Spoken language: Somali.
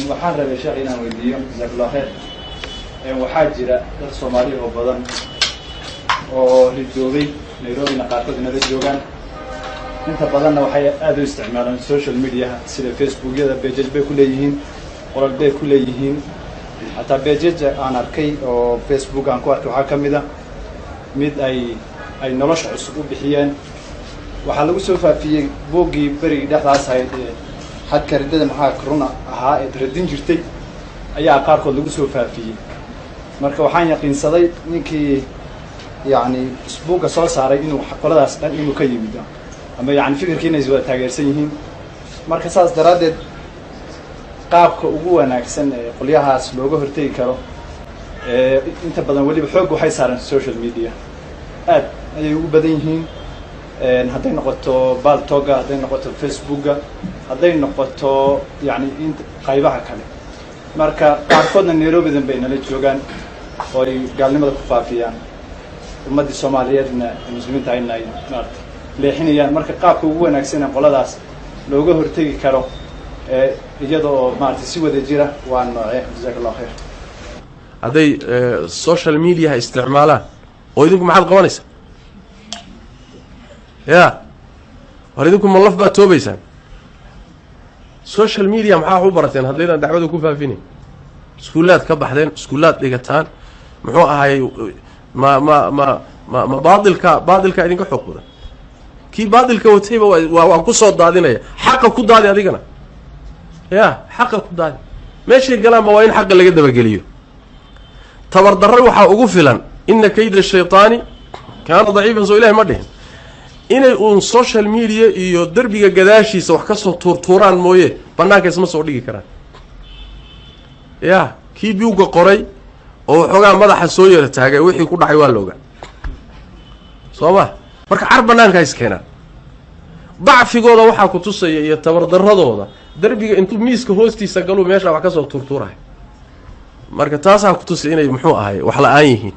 Waxaan rabay, sheekh, inaan weydiiyo, jazaak Allah khayr. Waxaa jira dad Soomaaliya oo badan oo ridoobay, Nairobina qaarkood nala joogaan. Inta badanna waxay aada u isticmaalaan social mediaha, sida Facebookyada. Pages bay ku leeyihiin, qolal bay ku leeyihiin. Xataa pages aan arkay oo Facebook aan ku arkay waxaa ka mid a mid ay nolosha cusub u bixiyeen. Waxaa lagu soo faafiyey buuggii berigii dhexdaas ahayd ee xadka riddada maxaa runa ahaa eed radin jirtay ayaa qaarkood lagu soo faafiyey. Marka waxaan yaqiinsaday ninkii yacni buugga soo saaray inuu qoladaas dhan inuu ka yimid, ama yani fikirkii inay wada taageersan yihiin. Marka saas daraaddeed, qaabka ugu wanaagsan ee qolyahaas looga hortegi karo, ee inta badan weliba xoog waxay saareen social media, aad ayay ugu badan yihiin, hadday noqoto Paltalkga, hadday noqoto Facebooka, hadday noqoto yani in qaybaha kale. Marka qaarkoodna Nairobidan bay nala joogaan oo ay gaalnimada ku faafiyaan, ummaddii Soomaaliyeedna muslimiinta ayna ay maarata leexinayaan. Marka qaabka ugu wanaagsan ee qoladaas looga hortegi karo ee iyada oo maarata si wada jira waa noocee? Jazaak Allah khayr. Hadday social mediaha isticmaalaan oo idinku maxaad qabanaysaa? Ya war, idinku ma laf baad toobaysaan? Social media maxaa wax u barateen haddaydan dacwada ku faafinayn? Iskuullaad ka baxdeen, iskuullaad dhigataan, muxuu ahaayey, ma baatilka idinka xoog badan. Kii baatilka watayba waa kusoo daadinaya. Xaqa ku daadi adigana, ya xaqa ku daadi. Meeshay galaanba waa in xaqa laga dabageliyo. Tabardarre waxaa ugu filan "إن كيد الشيطان كان ضعيفا". Soo Ilahi ma dhihin? Inay uun social media iyo derbiga gadaashiisa wax kasoo tuurtuuraan mooye, banaanka isma soo dhigi karaan. Ya kii buugga qoray oo waxoogaa madaxa soo yara taagay, wixii ku dhacay waa la ogaa, soo ma? Marka car banaanka is keenaan. Dacfigooda waxaa ku tusaya iyo tabardaradooda, derbiga intuu miiska hoostiisa galuu meesha wax kasoo tuurtuurahay. Marka taasaa ku tusay inay, muxuu ahay, wax la-aan yihiin.